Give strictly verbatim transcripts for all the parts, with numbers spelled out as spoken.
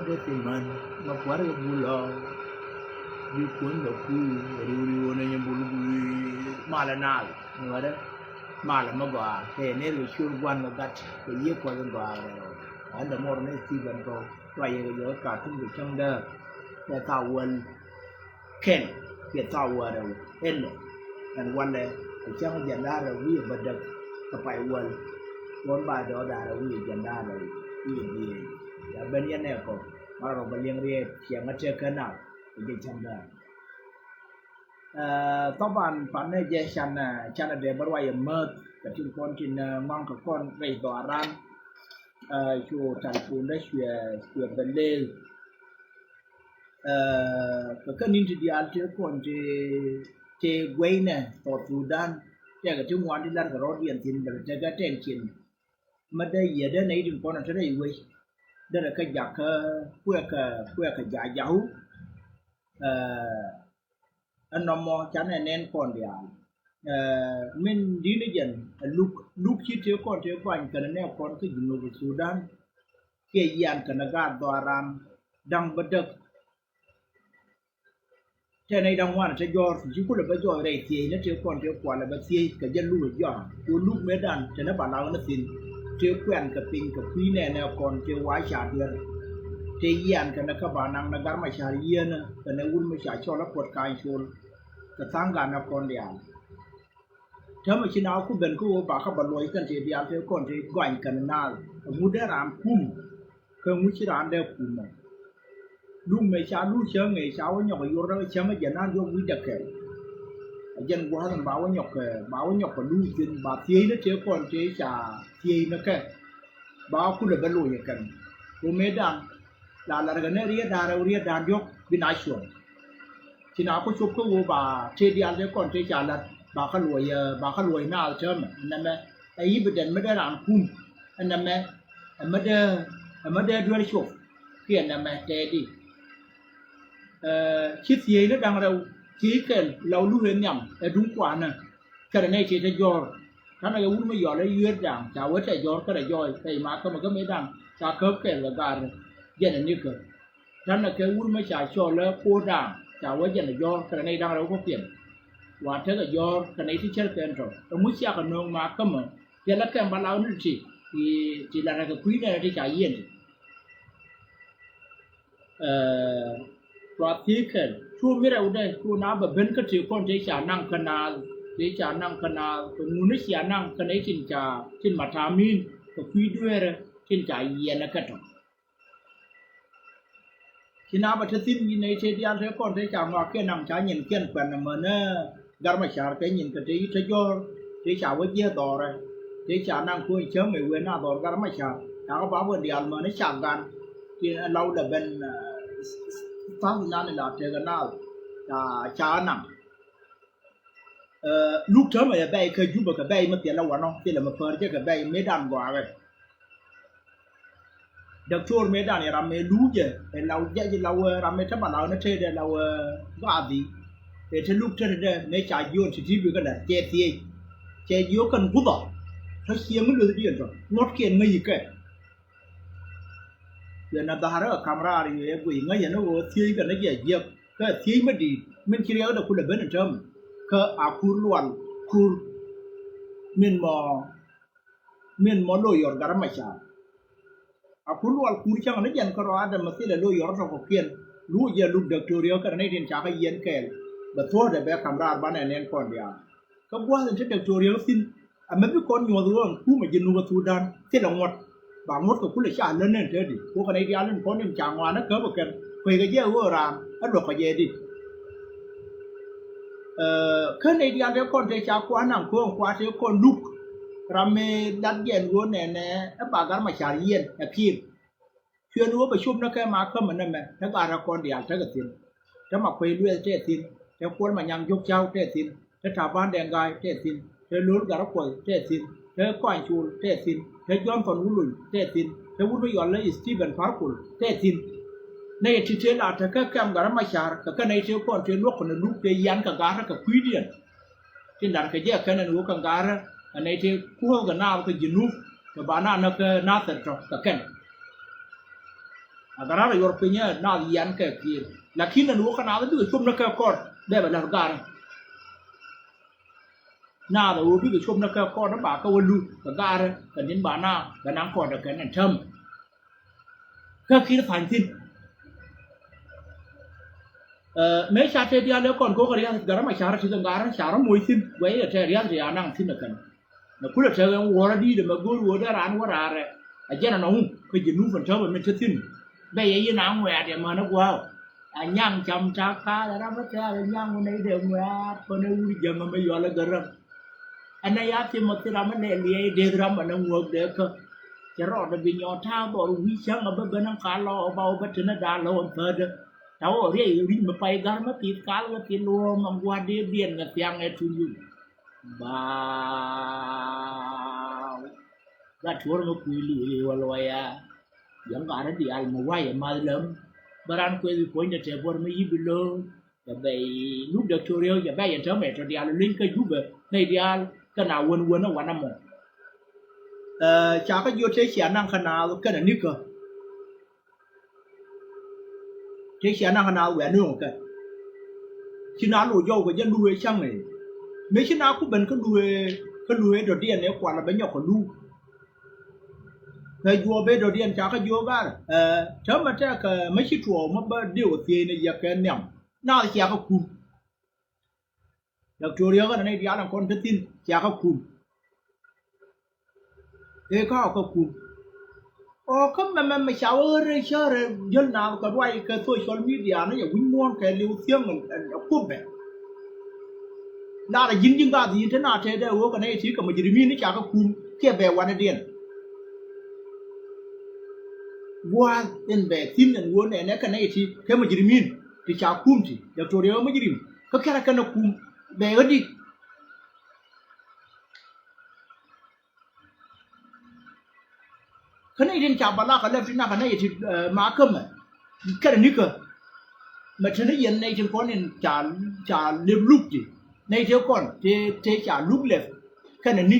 Dee ti man ma kuar kɛ bul ɔ bi kuɔn kɛ kuy riw riw ni nyɛ bul gui malɛ nal ni wɛrɛ malɛ mɛ gɔaa kɛ ner kɛ cur guan kɛ gat kɛ yiëë kuɔth in gɔaa rɛw. Ɛn dɛ mor ni Stephen kɔ tua yɛ kɛ jɛ kɛ katum kɛ cäŋ däär kɛ tha wäl kɛl kɛ tha wäl rɛw ɛn lɛ ɛn walɛ kɛ cäŋ jɛ da̱a̱r rɛw wi̱i̱ bädäk kɛ pay wäl. Kuɔn ba dɔɔdaarɛ wi̱i̱ jɛn da̱a̱n rɛw wi̱i̱ bi̱i̱. Ya ben yɛn nɛ kɔ ma rɔ bä liɛŋ riɛt ciɛ ŋä tëë kä nal kɛ jɛ cäŋ da̱a̱n. Ɛ, thaban pan nɛ jɛ can, ɛ, can ɛ dee bä ruac ɛ mäth kɛ tin kɔn tin, ɛ, ŋɔ̱ŋ kɛ kɔn rɛy dhɔaran. Ɛ, cu talpun dä cuɛ cuɛ bɛ lëël. Ɛ, kɛ kɛ ni̱n ti diaal tëë kɔn tëë tëë guɛy nɛ South Sudan. Tɛkɛ ti ŋuan ti lar kɛ rɔɔdiɛn thi̱n bɛ tekɛ tɛn cin. Mä dee yiëë dee nɛy tin kɔn a te rɛy wec derɛ kä jakä kuɛkɛ kuɛkɛ jajaw. Ɛ, ɛnɔmɔ canɛ nɛn kɔn diaal. Ɛ, min di̱t ni jɛn ɛ luk luk ci tëë kɔn tëë guany kɛnɛ nɛ kɔn kä Junub Sudan. Kiɛ yian kɛnɛ gaat dhɔaran da̱ŋ bä däk. Tɛn nɛy da̱ŋ ŋuan te jɔ̱ɔ̱r ci kulɛ bä jɔɔc rɛy thiec ni tëë kɔn tëë kualɛ bä thiec kɛ jɛ luk ɛ jɔ̱ɔ̱r. Cu luk mëëdan te ni ba lak ni thi̱n tëë kuɛn kɛ piny kɛ kui̱ nɛɛnɛ kɔn tëë wa̱a̱ ca duer. Tëë yian kɛnɛ kä ba naŋ ni gar ma ca̱r yieenä kɛnɛ wur mi ca cɔl ɛ puɔt ka̱ny col kɛ tha̱a̱ŋ gan ɛ kɔn diaal. Täämɛ ci na ku ben kä ɣöö ba kä bä luɔc kɛn tëë diaal tëë kɔn tëë gɔany kɛn naath. Ɛŋu dee raan kum kä ŋu ci raan dee kum mɛ. Luk mɛ ca luk cäŋ ëë ca wä nyɔk ɛ yor rɛ cäŋ ɛ jɛ naan diɔk wi̱c dɛ kɛl. Ɛ jɛn gua̱a̱th ɛn ba wä nyɔk kɛ ba wä nyɔk kɛ luk thi̱n ba thiec ni tëë kɔn tëë ca thiec ni kɛ. Ba kulɛ bä loc ɛ kɛn ɣöö mëëdan la lar kɛ ni riet da̱a̱n rɛw riet da̱a̱n diɔk bi na cuɔ̱ŋ. Ci na ku cop kä ɣöö ba tëë diaal tëë kɔn tëë ca la̱t ba kä luɔc, ɛ, ba kä luɔc naath täämɛ nɛmɛ. Ɛ i̱ bi dɛn mi dee raan kum ɛ nɛmɛ ɛ mi dee ɛ mi dee duer cop kiɛ nɛmɛ tɛɛdi. Ɛ, ci thiec ni da̱ŋ rɛw thiec kɛl la wä luk ɛ nhiam ɛ duŋ kuanä. Kɛnɛ nɛy tëë te jɔ̱ɔ̱r. Ta̱nɛ kɛ wur mi yɔl ɛ yueer da̱a̱ŋ ca wee tɛ jɔ̱ɔ̱r kɛnɛ jɔɔc kɛ i̱ ma kämɛ kä mëë da̱a̱ŋ ca käp kɛɛl kɛ gaar jɛn ɛ nikä. Ta̱nɛ kɛ wur mi ca cɔl ɛ ko̱o̱r da̱a̱ŋ ca wee jɛn ɛ jɔ̱ɔ̱r kɛnɛ nɛy da̱ŋ rɛw kä piɛn. Wa tekɛ jɔ̱ɔ̱r kɛnɛ i̱ ti cär kɛn tɔ̱ ɛ muc ciakɛ nööŋ ma kämɛ. Jɛ lɛ kɛm ba lak ni ti ti ti la rɛkɛ kui̱ nɛn ti ca yiɛn ti. Ɛ, tua thiec kɛl cu mi rɛwdɛ cu na bɛ ben kä tëë kɔn tëë ca naŋ kä naath tëë ca naŋ kä naath kɛ ŋuni cia naŋ kä nɛy tin ca tin ma ta̱a̱ mi̱i̱n kɛ kui̱ dueerä tin ca yiɛn ɛ kä tɔ̱. Ci na bɛ te thi̱n yi̱n nɛy tëë diaal tëë kɔn tëë ca ŋɔak kiɛn naŋ ca nyin kiɛn kuɛn ɛmɛ ni gar ma ca̱r kɛ nyin kɛ tëë yi̱ te jɔ̱ɔ̱r tëë ca wä jiɛ dhɔrɛ tëë ca naŋ kuɔ̱ny cäŋ ëë wen na dhɔr gar ma ca̱r ca kɛ bap wä diaal mäni ca gan. Tin ɛ law lɛ ben, ɛ, tha̱th nan ila tekɛ naath ca ca naŋ. Ɛ, luk täämɛ yɛ bɛy kä Jubɛ kɛ bɛy mi thilɛ wanɔ thilɛ mi päär jɛ kɛ bɛy mëëdan gɔaakɛ. Dɔktor mëëdan yɛ ram mëë luucɛ ɛ law jɛc law ɛ ram mëë te ba law ni tëëdɛ law ɛ gɔathi. Ɛ te luk tetdɛ mëë ca jiöön ti ti bikɛ lät cɛ thiec cɛ jiök kɛn guthɔ. Tɔ cieŋ mi luethdiɛn tɔ ŋuɔ̱tkiɛn ŋäc ikɛ. Yɛn a dha̱a̱rä kɛ ka̱m raar yɛ guiy ŋäc yɛn ni ɣöö thiec kɛn ni jɛ jiäk kä thiec mi di̱i̱t min ci riɛkdɛ kulɛ ben in täämɛ. Kä a kur lual kur min mɔ min mɔ lo̱ yɔr gat rɛ macar. A kur lual kur cäŋ ni jɛn kärɔa dämɛ thilɛ lo̱ yɔr tɔ̱ kɔ̱kiɛn. Luɔc jɛ luk däktoria kɛnɛ nɛy tin ca kä yiɛn kɛɛl bɛ thuɔ̱ɔ̱dɛ bɛ ka̱m raar banɛ nɛn kɔn diaal. Kä gua̱a̱th in te däktoria thi̱n. Ɛmɛ bi kɔn nyuɔth ɣöö ɛn kumɛ ji̱ Nup ɛ Thudan thilɛ ŋuɔ̱t. Ba ŋuɔ̱t kɛ kulɛ ca lät nɛn te di wä kɛ nɛy diaal in kɔn in ca ŋɔaanä käp ɛ kɛn kueckɛ jɛ ɣöö raan ɛ luɔ̱k kɛ jɛ di. Kä nɛy diaal tëë kɔn tëë ca kua̱r naŋ kööŋ kua̱r tëë kɔn luk. Ram mi lat jɛn ɣöö nɛnɛ ɛ ba gat macar yiɛn ɛ kiim. Cuɛ ni wä bɛ cop ni kɛ ma kämɛ nɛmɛ te gat rɛ kɔn diaal tekɛ thi̱n. Te ma kuec luɛth tɛ thi̱n te kuɔl ma nyaŋ jiök ca̱w tɛ thi̱n. Te ta̱a̱ ba̱a̱n dɛŋ ga̱a̱c tɛ thi̱n te lo̱l gat rɛ kuɔth tɛ thi̱n te kɔany col tɛ thi̱n te Jonathan wuluny tɛ thi̱n te wut mi yɔl lɛ Stephen Parkul tɛ thi̱n. Nɛy ti tëë la tekä kɛm gat rɛ macar kɛ kɛ nɛy tëë kɔn tëë luɔk kɛn luk tëë yian kɛ gat rɛ kɛ kui̱diɛn. Tin lar kɛ jɛ kɛn ɛn wä kɛ gat rɛ ɛ nɛy tëë kuɔth kɛ naath kɛ ji̱ Nup kɛ ba na näk kɛ nathɛr tɔ kɛ kɛn. Ɛ gat rat ɛ yuɔr piny ɛ naath yian kɛ kiɛɛr. Lakin ɛn ɣöö kä naath bikɛ cop ni kɛ kɔr bɛ bɛ la̱th gat. Naath ɛ ɣöö bikɛ cop ni kɛ kɔr ni ba kɛ wä luth kɛ gat kɛ ni̱n ba naath bɛ naŋ kɔr dɛ kɛ nɛn täämɛ. Kä kiɛɛr tha̱a̱ny thi̱n. Ɛ mëë ca tëë diaal ëë kɔn ko̱k riath gat rɔ ma ca rɔ ti kɛ gat rɔ ca rɔ moc thi̱n guɛc ɛ tɛɛ riath ti a naŋ thi̱n ɛ kɛn. Nɛ kulɛ tɛk ɛn wuɔ̱ɔ̱rä di̱i̱t ɛmɛ go̱o̱r wuɔ̱ɔ̱r dee raan wä raarɛ. A jɛn ɛnɔ ŋu kä ji̱ nup ɛn täämɛ min te thi̱n. Bɛ yɛ yin a ŋuɛ̈ɛ̈t ɛmɛn ɛ gua̱a̱k. A nyaŋ cam ta̱a̱ ka̱a̱l ɛ ram ɛ tɛ̈ɛ̈l ɛ nyaŋ wä nɛy dee ŋuɛ̈ɛ̈t kɔn ɛ wur jiäŋ ɛmɛ yɔl ɛ gär räm. Ɛn ɛ ya thim ɛ thil ram ɛ lɛ liɛɛc deth ram ɛn ɛ ŋuäk dee kä. Cɛ rɔɔdɛ bi nyɔɔt ta̱a̱ dhɔr wi̱i̱ cäŋ ɛ bä ben ɛn kal lɔ ɛ ba wä bä tin ɛ da̱a̱ lɔ ɛn thätdä. Ta̱wä riɛy ri̱c mi pay gar mi pith kal kɛ pith luɔ̱ɔ̱m ɛn gua̱a̱r dee biɛn kɛ thiaŋ ɛ tuny yul. Baaw. Gat tuɔr mi kui̱ li̱i̱ wä luɔya. Yɛn gat rɔ diaal mi wayɛ math läm. Bä ran kueth i̱ puɔ̱nydɛ tɛ buɔr mi yi̱ bi lo̱o̱. Cɛ bɛy luk däk tuɔr yɛ cɛ bɛy yɛn täämɛ tɔ diaal luny kä Jubɛ nɛy diaal kɛn a wän wän ɛ wanɛ mɔ. Ɛ ca kä jiöt tëë cia naŋ kä naath kɛn a nikä. Tëë cia naŋ kä naath wiaa nööŋ kɛ. Ci na loc jɔw kɛ jɛn luee caŋ ëë. Mëë ci na ku ben kä luee kä luee dɔ̱diɛn ëë kualɛ bɛ nyɔk kɛ luuk. Kɛ juɔp ëë dɔ̱diɛn ca kä jiöök gar ɛ täämɛ tɛk kɛ mä ci tuɔɔk mä bä diw thiecni yɛ kɛ nhiam. Naath cia kä kum. Dɔktoria ɣän anɛy diaal ɛn kɔn te thi̱n cia kä kum. Ëë kä ɔ kä kum. Ɔ kä mɛmɛ mɛ ca wä ɣän rɛy cärɛ jäl naath kɛ ruac kɛ social media ni yɛ wi̱c muɔ̱ɔ̱n kɛ liw thiäŋ ɛ kupɛ. Lar a ji̱n ji̱ ŋath yi̱n te na tɛɛt ɛ ɣöö kɛ nɛy ti kɛ mujrimin ni ca kä kum kiɛ bɛ wanɛ diɛn. Gua̱a̱th in bɛ thi̱n ɛn ɣöö nɛnɛ kɛ nɛy ti kɛ mujrimin ti ca kum ti dɔktoria ɣä mujrim kä kɛrɛ kɛn ɛ kum bɛ ɣä dik. Kä nɛy tin ca balak kɛ lɛp ti nak kɛ nɛy ti, ɛ, makämɛ kɛnɛ nikä. Mɛ te ni yɛn nɛy tin kɔn in ca, ca lep luk ti nɛy te kɔn te, te ca luk lɛp kɛnɛ ni.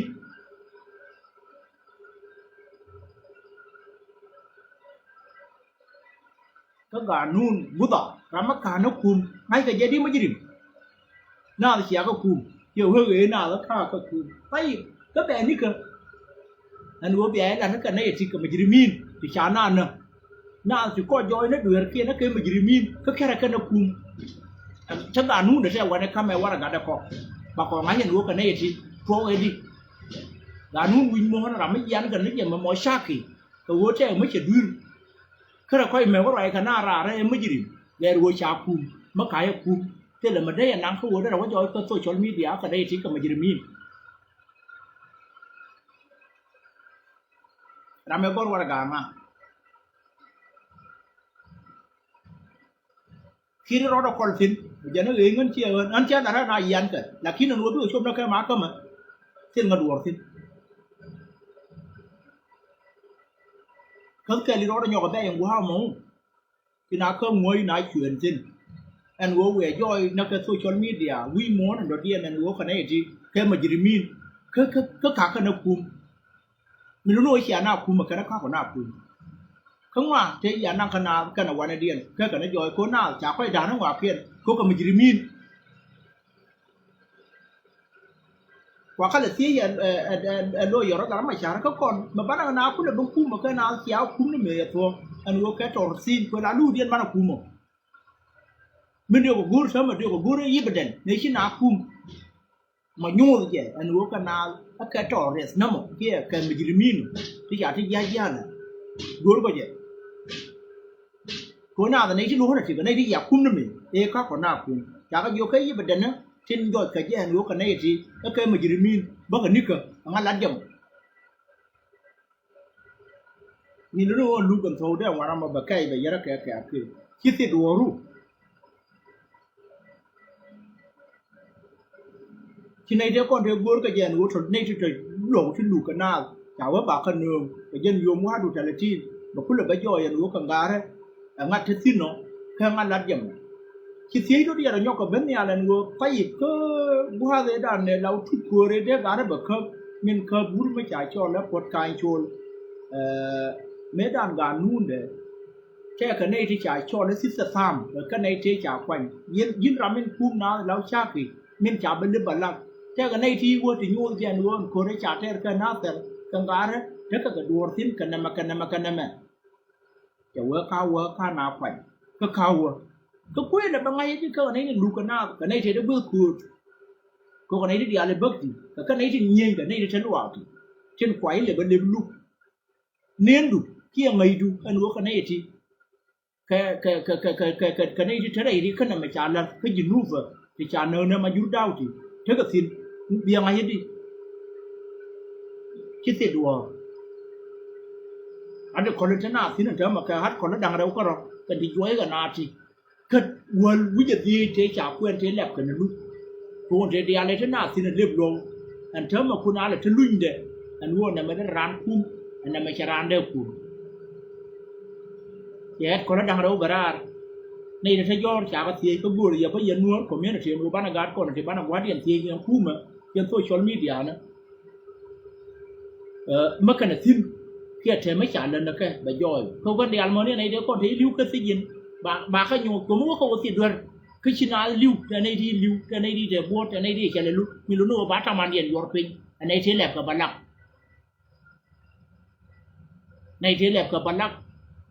Kä ganun gutha ram mi ka̱n ni kum ŋa̱ckɛ jɛ di mujrim. Naath cia kä kum ciɛ wee wee naath kä ka̱a̱k kä kum. Tayib kä bɛ nikä. Ɛn ɣöö bia ilat ni kɛ nɛy ti kɛ mujrimin ti ca naath nä. Naath ti kɔc jɔɔc ni dueerkiɛn ni kɛ mujrimin kä kɛrɛ kɛn ni kum. Cä ganun dee tɛ wanɛ kamɛ warɛ gatdɛ kɔ ba kɔ ŋa̱c ɛn ɣöö kɛ nɛy ti tuɔɔk ɛ di. Ganun wi̱c muɔ̱ɔ̱n ram mi jian kɛ ni jɛ mɛ mɔ caki kɛ ɣöö tɛk mi cɛ dui̱r. Kärɛ kɔc mɛ wä ruac kɛ na raar ɛ mujrim gɛɛr ɣöö ca kum mi ka̱c ɛ kum. Thilɛ mi dee yɛ naŋ kä ɣöö derɛ wä jɔɔc kä social media kɛ dee ti kɛ mujrimin. Ram ɛ gɔr warɛ ga̱a̱ŋa. Kiri rɔɔdɛ kɔl thi̱n jɛn ɛ ɣeeny ɣän ciɛ ɣän ɣän ciɛ lat ɣän a yian kɛ lakin ɛn ɣöö bikɛ cop nä kɛ ma kämä. Thil ŋä duɔɔr thi̱n. Kä kɛl i̱ rɔɔdɛ nyɔk ɛ bɛ̈ɛ̈c ɛn gua̱a̱k ɛmɔ. Ci na kä ŋuɔ̱c na cuɛn thi̱n. Ɛn ɣöö wiɛ jɔɔc näk kɛ social media wi̱i̱ muɔ̱ɔ̱n ɛn dɔ̱diɛn ɛn ɣöö kɛ nɛy ti kɛ mujrimin. Kä kä kä ka̱kä nä kum. Mi luni ɣöö cia na kum ɛ kɛn ɛ ka̱kɔ na kum. Kä ŋɔa tëë cia naŋ kä naath kɛnɛ wanɛdiɛn kä kɛnɛ jɔɔc ko̱ naath ca kɔc da̱a̱n ɛ ŋɔakiɛn ko̱ kɛ mujrimin. Kua kä lɛ thiec ɛ, ɛ, ɛ, ɛ, ɛ lo̱c yɔr ɛ gat rɔ ma ca̱r kä kɔn mɛ banɛ ɣän a kulɛ ben kum ɛ kɛn a cia kum ni mëë ɛ thuɔ̱k ɛn ɣöö kɛ tɔr thi̱n kuɛ la luuthdiɛn banɛ kum ɔ. Min diɔk ɛ go̱o̱r täämɛ diɔk ɛ go̱o̱r i̱ evident mëë ci na kum. Mɔ nyuuth jɛ ɛn ɣöö kɛ naath ɛ kɛ tɔr riɛth nämɔ kiɛ kɛ mujrimin ti ca ti jiac jia̱a̱lä. Go̱o̱r kɔ jɛ. Kɛ ɣöö naath ɛ nɛy ti luɔ̱k ɣän ɛ ti kɛ nɛy ti cia kum ni mëë ëë ka̱kɔ na kum ca kɛ jiök kɛ evident tin jɔc kɛ jɛ ɛn ɣöö kɛ nɛy ti ɛ kɛ mujrimin bäkɛ nikä ɛŋa lat jɛ mɔ. Ni luni ɣöö luk kɛn thɔw dee ŋuan ram ɔ bɛ kɛc bɛ yɛrɛ kɛ kɛ a kɛ ci thit duɔ̱ɔ̱ru. Ci nɛy tëë kɔn tëë go̱o̱r kɛ jɛ ɛn ɣöö tɔ̱ nɛy ti tɔ̱ luɔ̱k ti luk kɛ naath ca wee ba kä nööŋ kɛ jɛn yom wa̱a̱du tɛlɛ ti̱i̱n bɛ kulɛ bɛ jɔɔc ɛn ɣöö kɛ ŋa̱rä. Ɛ ŋa̱t te thi̱n ɔ kɛ ŋa̱t lat jɛ mɔ. Ci thiec dɔ̱diɛn rɔ nyɔk kɛ ben nhial ɛn ɣöö payip kä gua̱a̱th ëëdan ɛ la wä tuk köör ëë dee gat rɔ bɛ käp min käp wur mi ca cɔl ɛ puɔ̱t ka̱ny col. Ɛ mëëdan gat nuundɛ. Tɛkɛ nɛy ti ca cɔl i̱ thith ɛ tham kɛ nɛy ti ca kuany. Yɛn, yɛn ram in kum naath la wä cak i̱ min ca bä lip bɛ lak. Tɛkɛ nɛy ti wä ti nyuuth jɛn ɣöö ɛn ko̱r i̱ ca tɛr kɛ Nathɛr kɛ ŋa̱rä tekɛ kɛ duɔ̱ɔ̱r thi̱n kɛ nɛmɛ kɛ nɛmɛ kɛ nɛmɛ. Cɛ wee ka wee ka na kuany kä ka wee. Kä kuëël ɛ bɛ ŋa̱c i̱ ti kä nɛy ni luk kɛ naath kɛ nɛy ti ti gui̱th köör. Kɛ kɛ nɛy ti diaal i̱ bäk ti kɛ kɛ nɛy ti nyieny kɛ nɛy ti te luaak ti. Tin kuay lɛ bä lip luk. Nendu kiɛ ŋäcdu ɛn ɣöö kɛ nɛy ti kɛ, kɛ, kɛ nɛy ti te rɛy ri kä nɛmɛ ca la̱r kä Jinubä ti ca näk nɛmɛ jur daw ti tekɛ thi̱n. Biɛ ŋa̱c i̱di ci thil duɔ̱ɔ̱r. Ati kɔl i̱ te na thi̱n ɛn täämɛ kɛ ɣa̱t kɔl i̱ da̱ŋ rɛw kärɔ̱ kɛ ti juɔc kɛ na ti. Kä wäl wi̱cɛ dhieec tëë ca kuɛn tëë lɛp kɛn ɛ luth. Ko̱n tëë diaal ɛ te na thi̱n ɛ lep luɔ̱w. Ɛn täämɛ kun alɛ te lunydɛ ɛn ɣöö nɛmɛ dee raan kum ɛn nɛmɛ cɛ raan dee kum. Cɛ ɣɛt kɔn ɛ da̱ŋ rɛw bɛ raar. Nɛy te te jɔ̱ɔ̱r ca kɛ thiec kä go̱o̱r yɛ bä yɛ Nuäär community ɛn ɣöö banɛ gaat kɔn ti banɛ gua̱a̱r yɛn thiec yɛn kumä yɛn social media ni. Ɛ, mä kɛnɛ thi̱n kiɛ tɛmɛ ca lät ni kɛ bɛ jɔɔy. Kɛ gua̱n diaal mäni nɛy dee kɔn te i̱ li̱w kä thi̱c in ba, ba kä nyuɔth ko̱mi wä kä wä thi̱c duer. Kä ci naath li̱w tɛ nɛy ti li̱w tɛ nɛy ti tɛ buɔ̱ɔ̱t tɛ nɛy ti cɛ lɛ luk mi luni wä ba tamandiɛn yuɔr piny. Ɛ nɛy ti lɛp kɛ ba lak. Nɛy ti lɛp kɛ ba lak.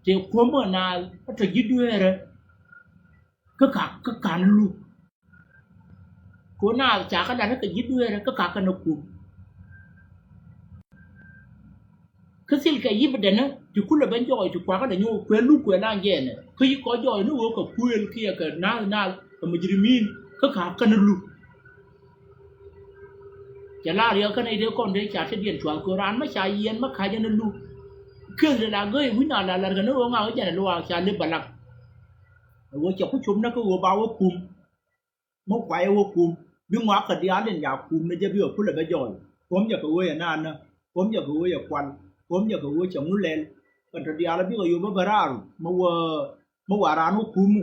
Tɛ kuɔ̱mä naath ɛ tɔ ji̱ dueerä. Kä ka, kä kan luk. Ko naath ca kä lat kä ji̱ dueerä kä ka kɛn a kum. Kä thil kɛ yip dɛnä ti kulɛ ben jɔɔc ti kuakä lɛ nyɔk kuɛ luk kuɛ lan jɛɛnɛ kä yi kɔ jɔɔc ni ɣöö kɛ kuëël kiɛ kɛ naath naath kɛ mujrimin kä ka kɛn a luk. Cɛ la riɛk kä nɛy dee kɔn dee ca te diɛn cuath kɛ raan mä ca yiɛn mä ka̱c ɛn a luk. Keth dee la gäi wi̱c na la lar kɛ ni ɣöö ŋakä jɛn a luaak ca lip bɛ lak. Ɛ ɣöö cɛ ku cop nä kä ɣöö ba wä kum. Mi kuay wä kum bi ŋɔak kɛ diaal in ca kum ni jɛ bi kɛ kulɛ bɛ jɔɔy. Kuɔm jɛ kɛ wee ɛ naan nä kuɔm jɛ kɛ wee ɛ kual kuɔm jɛ kɛ wee cɛ ŋu lɛl. Kɛn tɔ diaal bikɛ yop bä bɛ raar mi wä mi wa raan wä kum.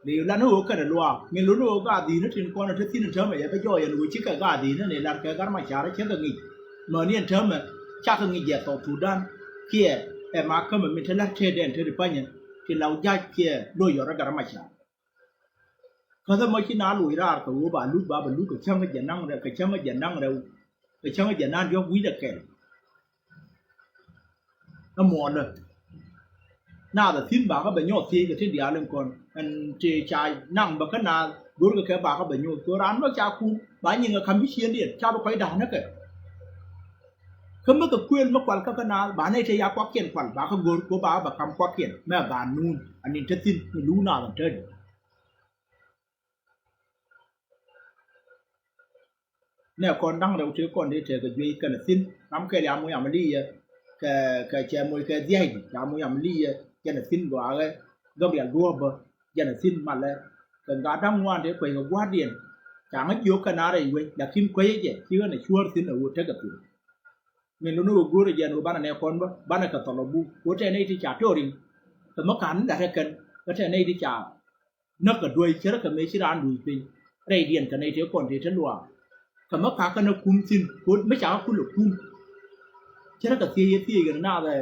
Li lan wä kɛn luaak min lun wä gaa dhi̱i̱n tin kɔn te thi̱n täämɛ yɛ bɛ jɔɔy ɛn wä cikɛ gaa dhi̱i̱n ni lar kɛ gar ma car cɛ kɛ ŋic. Mäni ɛn täämɛ cakɛ ŋic jɛ thɔk Thudan kiɛ ɛ ma kämɛ min te lar tëëdɛn te ri panyɛ ti law ja̱c kiɛ lo̱c yɔr ɛ gar ma car. Käthä mɔ ci na loc raar kɛ ɣöö ba luk ba bɛ luk kɛ cäŋ jɛ naŋ rɛw kɛ cäŋ jɛ naŋ rɛw kɛ cäŋ jɛ naŋ diɔ̱k wi̱c ɛ kɛl. Ɛ muɔɔnä naath ɛ thi̱n bakä bɛ nyɔk thiec kɛ tin diaal in kɔn ɛn ti ca naŋ bä kä naath go̱rkɛ kɛ bakä bɛ nyɔk kɛ raan bä ca kum ba nyiŋ ɛ ka̱m bi ciëndiɛn ca bi kɔc da̱a̱n näkɛ. Kä mi kɛ kuëël mi kual kä kä naath ba nɛy te ya kuakiɛn kual bakä go̱r kɛ ɣöö bakä bɛ ka̱m kuakiɛn mɛ ba nuun. Anin te thi̱n mi luuk naath ɛn te di. Nɛ kɔn da̱ŋ rɛw tëë kɔn dee tekɛ juey kɛnɛ thi̱n ram kɛl ya moc amaliya. Kɛ, kɛ cɛ moc kɛ dhia̱cdi ya moc amaliya jɛnɛ thi̱n gɔaaɣɛ. Gabriel duɔ̱ɔ̱pä jɛnɛ thi̱n malɛ. Kɛ gat da̱ŋ ŋuan tëë kuec kɛ gua̱a̱rdiɛn ca ŋä jiök kɛn a rɛy wec lakin kuecä jɛ ci ɣän ɛ cuäär thi̱n ɛ ɣöö tekɛ thi̱n. Min luni ɣöö go̱o̱rɛ jɛ ɛn ɣöö banɛ nɛ kɔn bä banɛ kɛ thɔl ɔ buk ɣöö tɛ nɛy ti ca tɔɔriŋ. Kɛ mi ka̱n ni la̱t ɛ kɛn kä tɛ nɛy ti ca näk kɛ duäc cärä kɛ mëë ci raan duc piny. Rɛydiɛn kɛ nɛy tëë kɔn tëë te luaak kɛ mi kakä nɛ kum thi̱n ko̱t mi ca kä kulɛ kum. Cärä kɛ thiec yɛ thiec ɣän naath ɛ,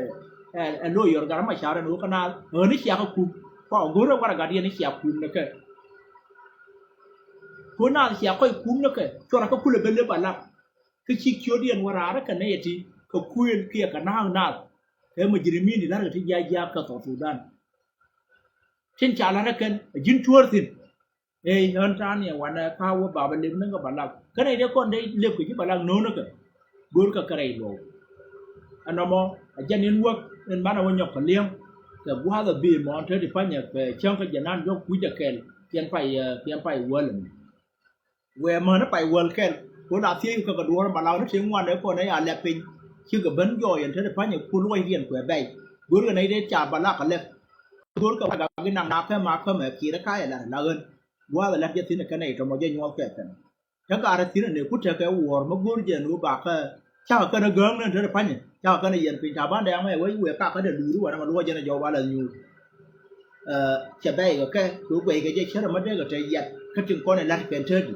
ɛ, ɛ lo̱c yɔr gat ma car ɛn ɣöö kä naath ɣän ni cia kä kum. Kua go̱rɛ warɛ gat yɛn ni cia kum ni kɛ. Ko̱ naath cia kɔc kum ni kɛ cuɔrɛ kä kulɛ ben lep a lak. Kä ci ciötdiɛn wä raarä kɛ nɛy ɛ ti kɛ kuëël kiɛ kɛ na̱a̱k naath. Kɛ mujrimin ti la̱rkɛ ti jiaak jiaak kä South Sudan. Tin ca la̱t ɛ kɛn ɛ ji̱n cuäär thi̱n. Ëë ɣän ta̱a̱ ni ɛ wanɛ ka̱a̱k wä ba bɛ lep ni kä ba lak kä nɛy dee kɔn dee lep kɛ ji̱ ba lak no̱o̱ŋ ni kɛ. Go̱o̱rkɛ kɛ rɛy luɔ̱w. Ɛn nɔmɔ ɛ jɛn in wäk in banɛ wä nyɔk kɛ li̱eŋ. Kɛ gua̱a̱th ɛ bëë mɔɔn te ti pa̱nyɛ kɛ cäŋ kä jɛ nan jɔk kui̱c ɛ kɛl kiɛn pay, ɛ, kiɛn pay wäl ɛmɛ. Wëë mäni pay wäl kɛl ko̱n a thiec kɛ kɛ duɔ̱ɔ̱r ma lak ni tëë ŋuan ɛ kɔn ɛ ya lɛp piny. Cikɛ ben jɔɔy ɛn te ti pa̱nyɛ ku luɔcdiɛn kuɛ bɛy. Go̱o̱rkɛ nɛy dee ca ba lak kɛ lɛp. Go̱o̱rkɛ wa gak in naŋ na kɛ ma kä mɛ kiɛt ɛ ka̱a̱c ɛ lat ɛ la ɣän. Gua̱a̱th ɛ lat jɛ thi̱n ɛ kɛn ɛ tɔmɔ jɛ nyuɔth kɛ kɛn. Kä gat rɛth thi̱n ɛ nëë ku tekɛ wuɔ̱ɔ̱r mi go̱o̱r jɛ ni wä bakä. Cakɛ kɛn ɛ gääŋ ni te ti pa̱nyɛ cakɛ kɛn ɛ yɛn piny ca ban dɛɛŋ mɛ wec wëë kakä dee luuri wanɛ ma luɔc jɛn ɛ jɔw ba lɛ nyuur. Ɛ, cɛ bɛy kɛ kɛ kɛ guɛckɛ jɛ cärɛ mä dee kɛ te yɛt kä tin kɔn ɛ la̱t kɛn te di.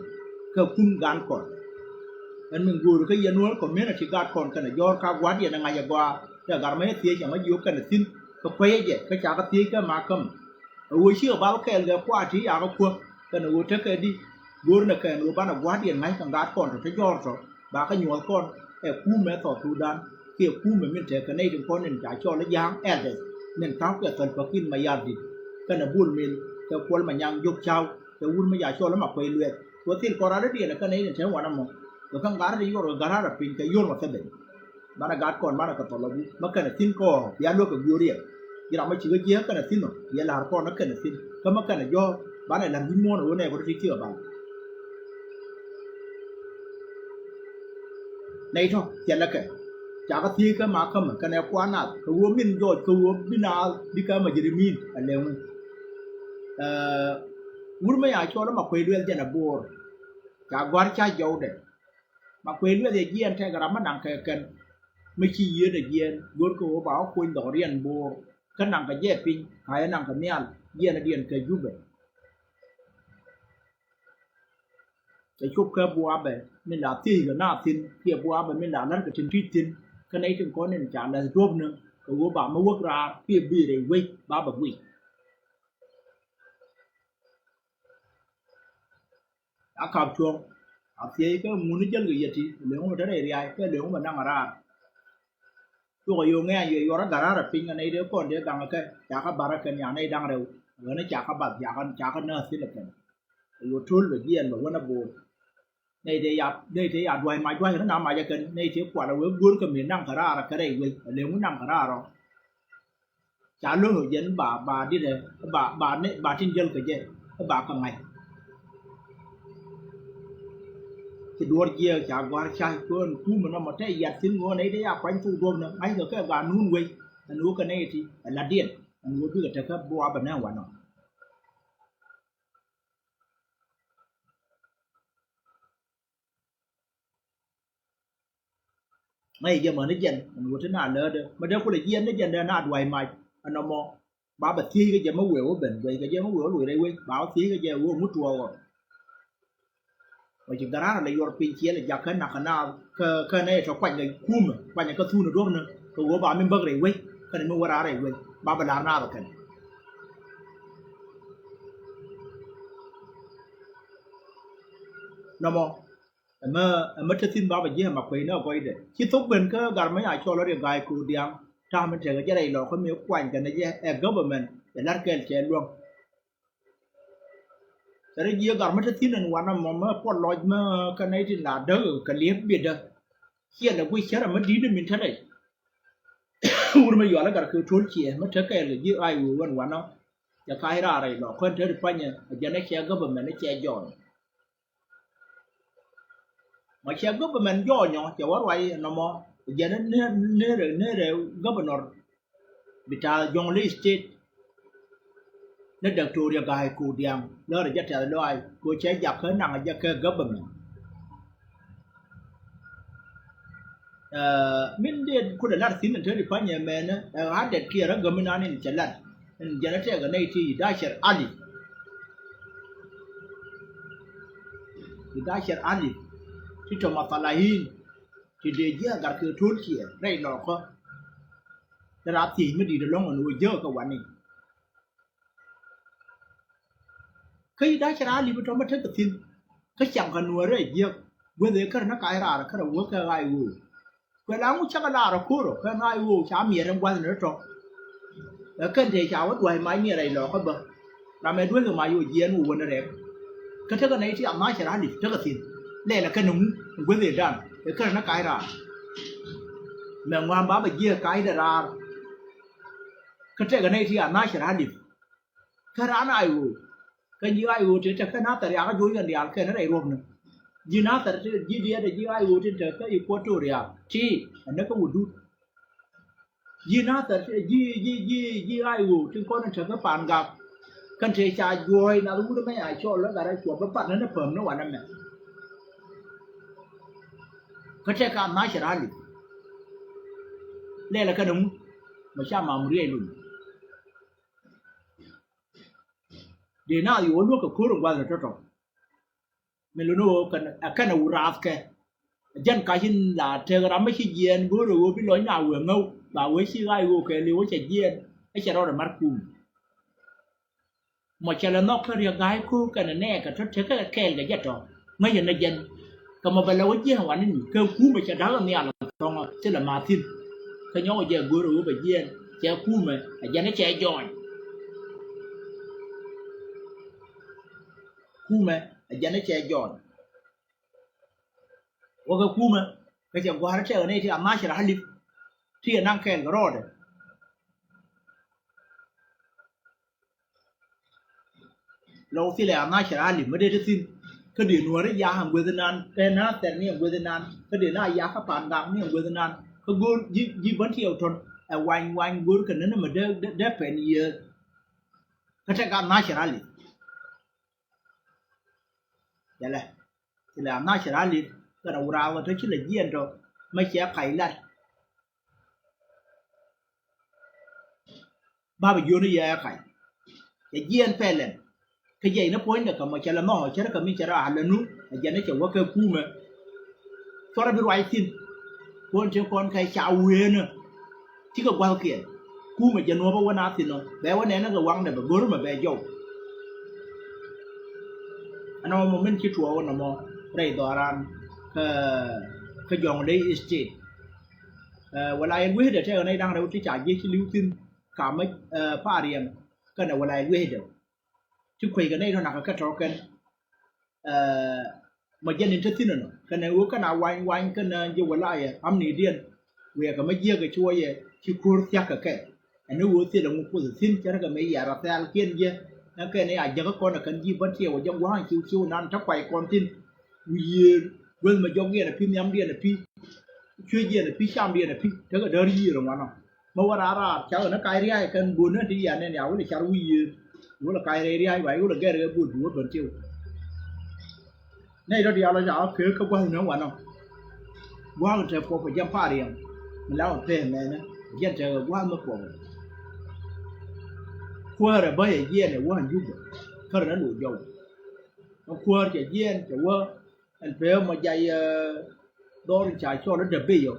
Kɛ kun gan kɔn ɛn min go̱o̱ri kä yɛn wä community gat kɔn kɛn ɛ jɔ̱ɔ̱r ka gua̱t yɛn ɛ ŋa̱c ɛ gɔaa. Tɛ gat mɛ thiec ɛmɔ jiök kɛnɛ thi̱n kä kuecä jɛ kä ca kɛ thiec kä ma käm. Ɛ ɣöö cikɛ bal kɛɛl kɛ kua̱r ti yakä kuäk kɛnɛ ɣöö tekɛ di go̱o̱r nɛ kɛn ɣöö banɛ gua̱a̱rdiɛn ŋa̱c kɛ gat kɔn tɔ̱ te jɔ̱ɔ̱r tɔ̱ ba kä nyuɔ̱th kɔn ɛ kumɛ South Sudan kiɛ kumɛ min tekɛ nɛy tin kɔn in ca cɔl i̱ ja̱a̱ŋ elders min ta̱a̱ kɛ Salva Kiir Mayardit kɛnɛ Bol Mel kɛ Kuɔl Manyaŋ Jok Caw kɛ wut mi ca cɔl i̱ Makuei Lueth. Kɛ thil kɔn rat i̱diɛn ɛ kɛnɛ in te wanɛ mɔ kɛ kä gat i̱ yuɔr kɛ gat rat ɛ piny kɛ yuɔr mɔ thɛbɛn. Banɛ gat kɔn banɛ kɛ thɔl ɔ bi ma kɛnɛ thi̱n kɔɔr bia luäk kɛ guiöör yɛ. Ji̱ ram ma cikɛ jiääk kɛnɛ thi̱n ɔ yɛ la̱r kɔn ɛ kɛnɛ thi̱n kä ma kɛnɛ jɔ̱ɔ̱r banɛ la̱r wi̱c muɔ̱ɔ̱n ɛ ɣöö nɛ kɔ ti ti kɛ bal. Nɛy tɔ̱ thilɛ kɛ ca kɛ thiec kä ma kämɛ kɛnɛ kua̱r nath kɛ ɣöö min jɔɔc kɛ ɣöö bi naath bi kɛ ma jɛ ri mi̱i̱n ɛ lɛŋu. Wur mi ya cɔl ɛ Makuei Lueth jɛn ɛ Bo̱o̱r ca gɔ̱a̱r ca jɔwdɛ. Makuei Lueth ɛ jiɛɛn tɛk ram mi naŋ kɛ kɛn mi ci yieen ɛ jiɛɛn go̱rkɛ ɣöö ba wä kuny dhɔriɛn Bo̱o̱r kä naŋ kɛ jɛ piny ka yɛ naŋ kɛ nhial jiɛɛn ɛ diɛn kɛ Jubɛ. Cɛ cop kɛ buabɛ min la thiec kɛ na thi̱n kiɛ buabɛ min la la̱r kɛ tin ti̱c thi̱n kä nɛy tin kɔn in ca lɛth duɔ̱pni kɛ ɣöö ba mi wäk raar kiɛ bi̱i̱ rɛy wec ba bɛ guic. A kap cuɔ̱ŋ a thiec kä ŋuni jäl kɛ yɛ ti leŋ wä te rɛy riac kä leŋ wä naŋ a raar. Cukɛ yo̱o̱ŋ ŋɛ̈ny yɛ yuɔr a gat raar a piny kɛ nɛy dee kɔn dee gaŋ kɛ ca kä bar a kɛn ya nɛy da̱ŋ rɛw. Ɣän ca kä bath ca kä ca kä nääth thilɛ kɛn. Kɛ yo̱o̱ to̱l bɛ jiɛɛn bɛ wän a bo̱o̱r. Nɛy tëë ya nɛy tëë ya dua̱c mac dua̱c kä na mac a kɛn nɛy tëë kual a wee go̱o̱r kä mëë naŋ kä raar a kɛ rɛy wec a leŋ wä naŋ kä raar ɔ. Ca lo̱k jɛn ba ba dit ɛ ba ba ne ba tin jäl kɛ jɛ ɛ ba kä ŋa̱c. Ci duɔ̱ɔ̱r jiɛɛk ca gɔ̱a̱r ca kön kumɛ nɔmɔ te yat thi̱n ŋo̱o̱n nɛy dee ya kuany thok duɔ̱ɔ̱r ni ŋa̱c kɛ kɛ ba nuun wec ɛn ɣöö kɛ nɛy ti ɛ la̱tdiɛn ɛn ɣöö bikɛ tekä buabɛ nɛ wanɔ. Ŋäc jɛ mäni jɛn ɛn ɣöö ti na läätdä mi dee kulɛ jiɛn ni jɛn dee na dua̱c mac ɛn nɔmɔ. Ba bɛ thiec kä jɛ mi wëë wä ben guɛc kɛ jɛ mi wëë wä luɔc rɛy wec ba wä thiec kä jɛ wëë ŋut tuɔɔk ɔ. Wä ci gara̱a̱r lɛ yuɔr piny ciɛl jak kä nak kä naath kä kä nɛy tɔ kuany kɛ kumɛ kuany kɛ thun duɔ̱pni kɛ wä ba mi bäk rɛy wec kɛnɛ mi wä raar rɛy wec ba bɛ la̱r naath kɛn. Nɔmɔ Ɛmɛ ɛmɛ te thi̱n bapɛ ji̱ ɛmɛ kuecni ɛ gɔcdɛ ci thok ben kä gar mi a cɔl ɔ Riek Gai Kodiaŋ. Ta̱a̱ mi tekɛ jɛ rɛy lɔkä mi kuany kɛn ɛ jɛ ɛ government ɛ la̱r kɛɛl cɛ luäŋ. Cɛ rɛ ji̱ ɛ gar mi te thi̱n ɛn wanɛ mɔ mi puɔl lɔc mi kä nɛy tin la däk kɛ liep biɛtdä. Ciɛ lɛ guic cärɛ mi di̱t mi te rɛy. Wur mi yual ɛ gar kɛ to̱l ciɛ mi te kɛɛl kɛ ji̱ ay wee wän wanɛ. Cɛ ka̱c raar rɛy lɔkä ɛn te ri panyɛ ɛ jɛn ɛ cɛ government ɛ cɛ jɔɔn. Ma cɛ government jɔɔnyɔ cɛ wä ruac nɔmɔ jɛn ni ni ni governor bita Jonglei State ni Doctor Riek Gai Kodiaŋ lɔr jɛ tɛth lɔac ko cɛ jak kä naŋ jɛ kɛ government. Min dee kut a lar thi̱n in te di panyɛ mɛnɛ ɛ ɣa̱r dɛt kiɛ rä gämi nan in cɛ lar in jɛn a tɛk a nɛy ti yi da̱cɛr ali. Yi da̱cɛr ali ti tɔ̱ ma thalahin ti dee jiɛ a gat kɛ to̱l ciɛ rɛy lɔkä. Te raa thiec mi di̱i̱t ɛlɔ̱ŋ ɛn ɣöö jäkä kɛ wani. Kä yi da̱cɛr ali bi tɔ̱ ma tekɛ thi̱n kä caŋ kɛ nuäärä jiäk guäth ëë kärä ni ka̱c raar kärä wä kɛ ɣa̱c ɣöö. Kuɛ la ŋu cakɛ laar ɛ ko̱rä kɛ ŋa̱c ɣöö ca miɛt ɛn gua̱thni tɔ̱. Ɛ kɛn tëë ca wä dua̱c mac miɛt rɛy lɔɔkä bä. Ram ɛ dueeth kɛ mac ɣöö jiɛɛn wä wän rɛk. Kä tekɛ nɛy ti a ma̱a̱c cɛ ra̱l i̱ tekɛ thi̱n. Lɛl ɛ kɛn ɛŋu ɛn guäth ëëdan ɛ kɛn ɛn ɛ ka̱c raar. Mɛ ŋua̱a̱m ba bɛ jiɛɛk ka̱cdɛ raar. Kä tekɛ nɛy ti a ma̱a̱c cɛ ra̱l i̱. Kä raan a i̱ ɣöö kɛ ji̱ a i̱ ɣöö ti te kä Nathɛr yakä jo̱o̱c kɛn diaal kɛn rɛy ruɔ̱pni. Ji̱ Nathɛr ti ji̱ diɛɛt ɛ ji̱ a i̱ ɣöö tin te kä Equatoria ti ɛn näkä wä dut. Ji̱ Nathɛr ti ji̱ ji̱ ji̱ ji̱ a i̱ ɣöö tin kɔn in te kä Pangak. Kɛn te ca juɔ̱ɔ̱c nath wut ɛmɛ a cɔl lä gat a cuɔp bä pat ni ni päm ni wanɛ mɛ. Kä tɛk ka ma̱a̱c cɛ ra̱l i̱ lɛl ɛ kɛn ɛŋu mɛ ca mam riɛc lun. Dee na yo̱o̱ luäk kɛ ko̱r in gua̱thni tɔ̱tɔ̱. Min luni ɣöö kɛn ɛ kɛn ɛ wut raath kɛ. Jɛn kac in la tek ram mi ci jiɛɛn go̱o̱r ɛ ɣöö bi lɔc na wee ŋäw. ba wee ci ɣaac ɣöö kɛɛliw wee cɛ jiɛɛn ɛ cɛ rɔɔdɛ mar kum. Mɔ cɛ lɛ nhɔk kä riek ga̱a̱c ko̱o̱k kɛnɛ nɛɛkɛ tɔ̱ tekɛ kɛɛl kɛ jɛ tɔ̱ ŋäcɛ nɛ jɛn. Kɛ mɔ bɛ lɛ wä jiɛɛn wanini kɛ kumɛ cɛ da̱k nhial thɔŋɔ thilɛ ma̱a̱ thi̱n. Kä nyɔkɛ jɛ go̱o̱rɛ wä bɛ jiɛɛn cɛ kumɛ ɛ jɛn cɛ jɔɔny. Kumɛ ɛ jɛn cɛ jɔɔny. Wä kɛ kumɛ kɛ cɛ gua̱a̱r tɛk ni ti a ma̱a̱ cɛ rɔ halip ti ɛ naŋ kɛɛl kɛ rɔɔdɛ. Lɔ thilɛ a na̱cɛ rali mi dee ti thi̱n. Kä dee nuɔ̱ɔ̱ri ya ŋueth inan, ɛ na thɛr ni ŋueth inan. Kä dee na ya kä pa̱a̱n gak ni ŋueth inan. Kä go̱o̱r ji̱, ji̱ bän tiɛw tɔ̱n ɛ wany, wany go̱o̱r kɛ neni mi dee, dee, dee pɛn yiëë. Kä tɛk a na̱cɛ rali. Jɛlɛ thilɛ a na̱cɛ rali. Kɛnɛ wuraawä tɔ ci lɛ jiɛn tɔ mɛ cɛ kac lat. Bapɛ jiöni yɛ kac. Cɛ jiɛɛn pɛlɛn. Kä jɛ inä puɔ̱nydɛ kɛ mɔ cɛ lɛ mɔ cɛ rɛ kɛ mi cɛ rɛ a lɛ nu. Ɛ jɛn ni cɛ wä kɛ kumɛ. Cuɔrɛ bi ruac thi̱n. Kuɔn ti kɔn kɛ ca weenä. Cikɛ gua̱thkiɛn. Kumɛ jɛ nuɔ̱pä wä na thi̱n ɔ bɛ wä nɛnä kɛ waŋdɛ bɛ go̱r mɛ bɛ jɔw. Ɛn ɔ mɔ min ci tuɔɔk nɔmɔ rɛy dhɔran kä, kä jɔŋ dee state. Ɛ wala yɛn wecdɛ tɛkɛ nɛy da̱ŋ rɛw ti ca jiec ci li̱w thi̱n. Kamä ɛ Pariɛm kɛnɛ wala yɛn wecdɛ ti kueckɛ nɛy tɔ nakä kɛ tɔ̱ kɛn. Ɛ mɔ jɛn in te thi̱n ɛnɔ kɛnɛ ɣöö kɛn a wany wany kɛnɛ ji̱ wala yɛ amnidiɛn. Wiɛɛkɛ mä jiäkɛ cuɔyɛ ci ko̱r thia̱k kɛ kɛ. Ɛn ni ɣöö thilɛ ŋu Kuoth thi̱n cärkɛ mëë yɛr a thɛɛl kiɛn jiɛ. Ɛn kɛn i̱ a jäkä kɔn ɛ kɛn ji̱ bän tiɛɛw ɛ jɛ gua̱a̱ŋ ciw ciw nan te kuay kɔn thi̱n. Wi̱i̱ yiëër guäth mɛ jɔkdiɛn ɛ pi̱ nhiamdiɛn ɛ pi̱. Cuecdiɛn ɛ pi̱ camdiɛn ɛ pi̱ tekɛ däär yiëër ɛ ŋuanɔ. Mä wä raar raar ca ɣän ɛ kac ria̱a̱c kɛn bo̱o̱n nän ti yian nɛn ya wälɛ car wi̱i̱ yiëër. Wälɛ kac rɛy ria̱a̱c wac wälɛ gɛr ɛ bo̱o̱ duɔ̱ɔ̱r bän tiɛw. Nɛy tɔ̱ diaal ɔ ca ɣä kek kä gua̱th ni wanɔ. Gua̱a̱k tɛ puɔp ɛ jɛn Pariɛm mi la wä pɛɛ mɛnɛ ɛ jɛn tɛ ɣä gua̱a̱k mi puɔp. Kuäärɛ bä yɛ jiɛɛn ɛ wä Jubɛ kärɛ ni loc jɔw. Ɛ kuäär cɛ jiɛɛn cɛ wä ɛn pee mɔ jay ɛ dhɔr in ca cɔl i̱ däbey ɔ.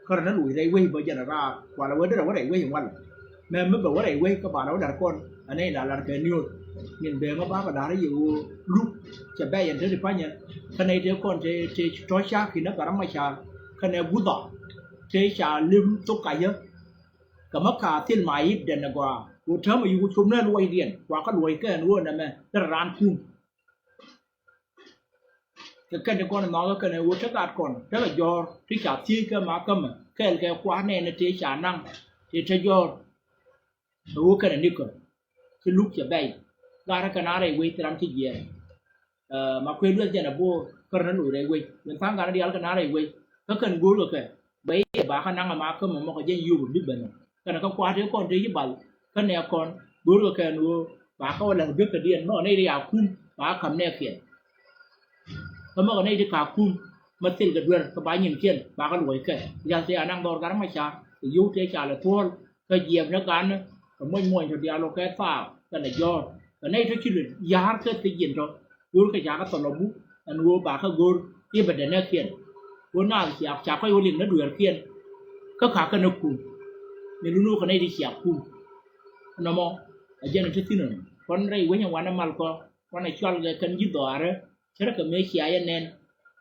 Kärɛ ni loc rɛy wec bä jɛn raar kualɛ wee derɛ wä rɛy wec in walɛ. Mɛ mi bɛ wä rɛy wec kä banɛ wä la̱r kɔn ɛ nɛy la la̱r kɛ niööth. Min bee ŋä bakɛ la̱r i̱ yɛ ɣöö luk cɛ bɛ̈c ɛn te ti pa̱nyɛ. Kä nɛy tëë kɔn tëë tëë tɔ̱ ca̱k ki̱n ɛ gat rɔ̱ ma ca̱r kɛnɛ guthɔ tëë ca lem thok kacä. Kɛ mä ka̱a̱ thil ma yit dɛn ɛ gɔaa ɣöö täämɛ yuk cop nä luɔcdiɛn kuakä luɔc kɛn ɣöö nɛmɛ derɛ raan kum. Kɛ kɛn ti kɔn nhɔakä kɛnɛ ɣöö te gat kɔn tekɛ jɔ̱ɔ̱r ti ca thiec kä ma kämɛ kɛɛl kɛ kua̱r nɛɛni tëë ca naŋ tëë te jɔ̱ɔ̱r. Kɛ ɣöö kɛnɛ nikä ci luk cɛ bɛ̈c. Gat rɛ kɛn a rɛy wec thil ram ci jiɛɛn. Ɛ ma kuëë lueth jɛn a bo̱o̱r kärɛ ni loc rɛy wec. Min tha̱a̱ŋ gat ni diaal kɛn a rɛy wec kä kɛn go̱o̱r kɛ kɛ bɛ i̱ bakä naŋ a ma kämɛ mɔkɛ jɛn yio̱w bi bɛn ɔ. Kɛnɛ kä kua̱r tëë kɔn tëë ci bal kä nɛ kɔn go̱o̱r kɛ kɛn ɣöö bakä wä la̱th gek kɛ diɛn mɛ ɔ nɛy ri a kum bakä ka̱m nɛɛkiɛn. Kä mɛ ɔ nɛy ti ka̱ kum mɛ thil kɛ duer kɛ ba nyinkiɛn bakä luɔckɛ. Rial tëë a naŋ dhɔr gat rɔ̱ ma ca̱r kɛ yio̱w tëë ca lɛ thuɔ̱ɔ̱l kä jiɛɛp ni gan kɛ muɔ̱ny muɔ̱ny tɔ diaal ɔ kɛ thaak kɛnɛ jɔ̱ɔ̱r kɛ nɛy tɔ ci lɛ ya̱a̱r kä thiec jiɛn tɔ. Go̱o̱r kɛ ca kä thɔlɔ buk ɛn ɣöö bakä go̱o̱r i̱ bɛ dɛ nɛɛkiɛn. Ɣöö naath ciaak ca kɔc wä liŋ ni dueerkiɛn kä ka̱ kɛn ɛ kum. Min lun ɣöö kɛ nɛy ti ciaak kum. Nɔmɔ ɛ jɛn ɛ te thi̱n ɛn kɔn rɛy wec ɛn wanɛ mal kɔ wanɛ cual kɛ kɛn ji̱ dhɔaarä. Cärkɛ mëë cia yɛ nɛn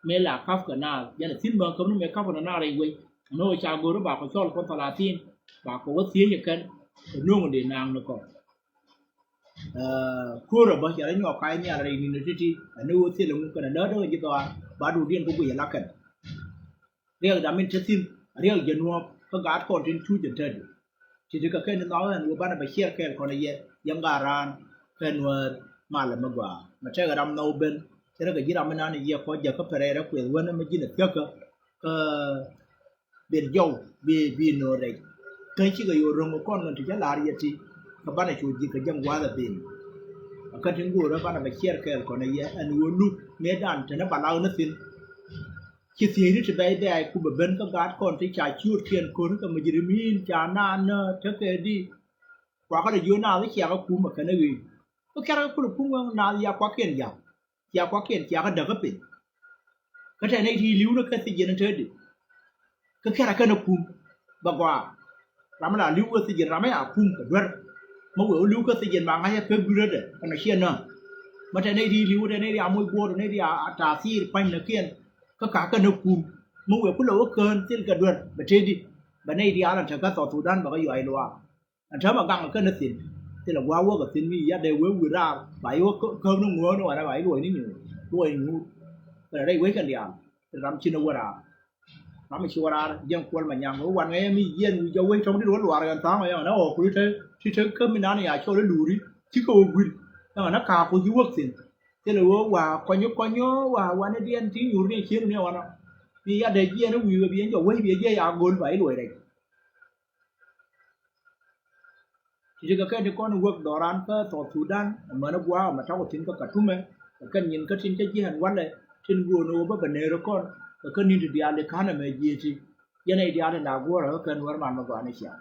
mëë la ka̱p kɛ naath jɛn ɛ thi̱n bä käm ni mëë ka̱p kɛ naath rɛy wec. Ɛn ɣöö ca go̱o̱r i̱ bakɔ cɔl kɔn thalatin bakɔ wä thiec ɛ kɛn kɛ no̱o̱ŋ dee naaŋ ni kɔ. Ɛ ko̱rä bä cɛ rɔ nyuɔk ka̱c nhial rɛy ni̱n ti̱ti̱ ɛn ni ɣöö thilɛ ŋu kɛnɛ läätdä kɛ ji̱ dhɔaar ba duɔ̱ɔ̱rdiɛn kä guic ala kɛn. Riɛkda min te thi̱n riɛk jɛ nuɔ̱ɔ̱k kä gaat kɔn tin cuc ɛn tätdi. Ti̱ti̱ kɛ kɛn ni nhɔakä ɛn ɣöö banɛ bɛ ciɛɛr kɛɛl kɔn ɛ yɛ yɛn gaat raan kɛ nuäär malɛ mi gɔaa mɛ tɛkɛ ram nhɔk ben. Cɛ rɛ kɛ ji̱ ram mi nan yɛ kɔc jäk kä pɛrɛɛrɛ kuɛth wänä mi ji̱n ɛ thiäkä kä ben jɔw bi, bi no̱o̱ŋ rɛc. Kä cikɛ yo̱o̱ ro̱ŋ kɔn ŋän ti cä la̱r yɛ ti kɛ banɛ cu ji̱ kɛ jäŋ gua̱a̱th ɛ ben. Ɛ kä tin go̱o̱rä banɛ bɛ ciɛɛr kɛɛl kɔn ɛ yɛ ɛn ɣöö luk mëëdan te ni ba lak ni thi̱n. Ci thiecni ti bɛc bɛ̈ɛ̈c ku bɛ ben kä gaat kɔn ti ca ciöötkiɛn ko̱r kɛ mujrimiin ca naan nä tekɛ di. Kuakä rɔ jiöt naath i̱ ciakä kum ɛ kɛn ɛ ɣeec. Kä kɛrɛ kä kulɛ kum ɛ naath ya kuakiɛn ja̱k. Cia kuakiɛn cia kä däk kä piny. Kä tɛn nɛy ti li̱w ni kä thiec jiɛn ɛ täätdi. Kä kɛrɛ kɛn ɛ kum bɛ gɔaa. Ram mi la li̱w kä thi̱ji̱n ram mi a kum kɛ duer. Mi wëë wä li̱w kä thi̱ji̱n ba ŋa̱c a pek dui̱rädɛ kɛn a ciɛ näk. Mi te nɛy ti li̱w te nɛy ti a moc guɔ̱ɔ̱r te nɛy ti a ta̱a̱ thiir pa̱ny nɛ kiɛn. Kä ka̱kä ni kum mi wëë kulɛ wä kään thil kɛ duer bɛ tëëdi. Bɛ nɛy diaal ɛn te kä South Sudan bɛ kɛ yɔac luaak. Ɛn täämɛ gaŋ kɛn ni thi̱n thilɛ gua̱a̱k wäk ɛ thi̱n mi ya̱t dee wee wi̱i̱ raar ba i̱ wä käk ni ŋuäär ni wanɛ ba i̱ luɔc ni nyuur luɔc nyuur. Kɛnɛ rɛy wec kɛn diaal thil ram ci ni wä raar. Ram mi ci wä raar jiɛn kuɔl ma nyaŋ wä wan ŋäcä mi yiɛn wi̱i̱ jɛ wec tɔ̱ŋ dit wä luaar kɛn tha̱a̱ŋ ɔ yɛn ɛ ɣɔɔ kui̱ te ti te kä mi nan ya cɔl i̱ luuri. Cikɛ wä gui̱l yɛn ɛ ka̱a̱k ku ci wäk thi̱n. Thilɛ ɣöö wa̱a̱ kɔnyä kɔnyä wa̱a̱ wanɛ diɛn ti nyuur ni cieen ni wanɔ. Mi yadɛ jiɛn wi̱i̱ kɛ biɛn jɔ wec biɛ jiɛ ya go̱l ba i̱ luɔc rɛc. Ti ti kɛ kɛn ti kɔn i̱ wäk dhɔran kä South Sudan ɛmɛn i̱ gua̱a̱k ɛmɛ tɔk thi̱n kä Katumɛ. Kɛ kɛn nyin kä tin cä jiɛn walɛ tin go̱o̱n i̱ ɣöö bä bɛ neer i̱ kɔn kɛ kɛn ni̱n ti diaal i̱ ka̱n ɛmɛ jiëë ti. Yɛn i̱ diaal in la guɔ̱ɔ̱r ɛ kä kɛn wär man mɛ gɔaa ni ciaŋ.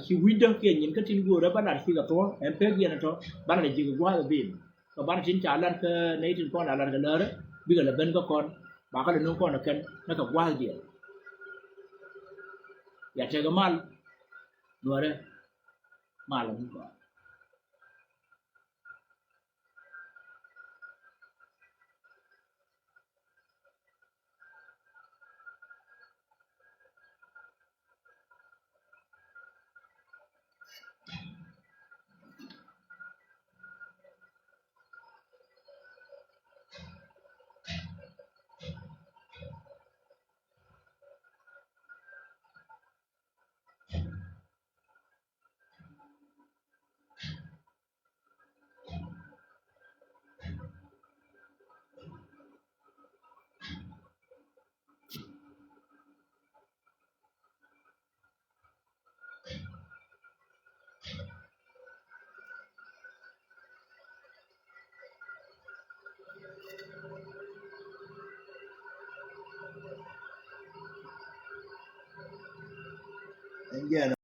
Ci wi̱cdä kiɛ nyin kä tin göörä bä lat cikɛ thuɔ̱k ɛn pek yɛn ɛ tɔ banɛ lɛ ji̱ kɛ gua̱a̱th ɛ bin. Kɛ banɛ tin ca lat kä nɛy tin kɔn la lat kɛ lärä bikɛ lɛ ben kä kɔn. Bakä lɛ nuŋ kɔn ɛ kɛn nä kɛ gua̱a̱th diɛn. Ya tekɛ mal nuɔrɛ mal ɛ nuŋ kɔn.